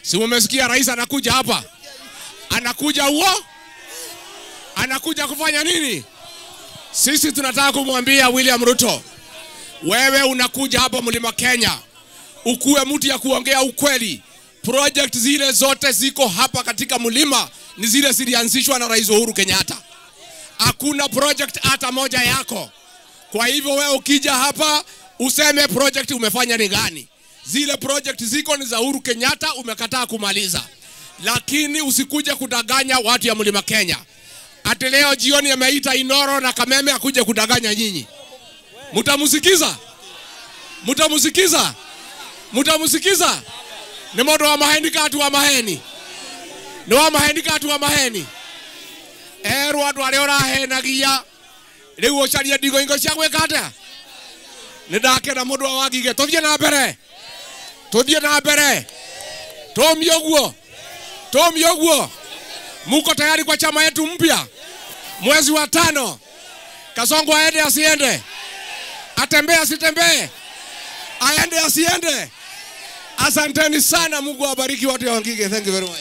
Si umesikia rais anakuja hapa? Anakuja huo? Anakuja kufanya nini? Sisi tunataka kumwambia William Ruto, wewe unakuja hapa Mlima Kenya ukuwe mtu ya kuongea ukweli. Project zile zote ziko hapa katika mlima ni zile zilianzishwa na Rais Uhuru Kenyatta. Hakuna project hata moja yako. Kwa hivyo wewe ukija hapa useme project umefanya ni gani. Zile project ziko ni za Uhuru Kenyatta, umekataa kumaliza. Lakini usikuje kudanganya watu ya Mlima Kenya. Ati leo jioni ameita Inoro na Kameme akuje kudanganya nyinyi. Mutamusikiza? Mutamusikiza? Mutamusikiza? Ni modo wa maheni katu wa maheni. Ni wa maheni katu wa maheni. Erwo andu aria urahenagia riu ucarie ndigo ingo cia gwika atia. Ni ndakena mundu wa Wangige, tuthie na mbere. Tuthie na mbere. Tumie uguo. Tumie uguo. Muko tayari kwa chama yetu mpya? Mwezi wa 5. Kasongo aende asiende? Atembee asitembee? Aende asiende? Asanteni sana, Mungu awabariki watu wa Wangige. Thank you very much.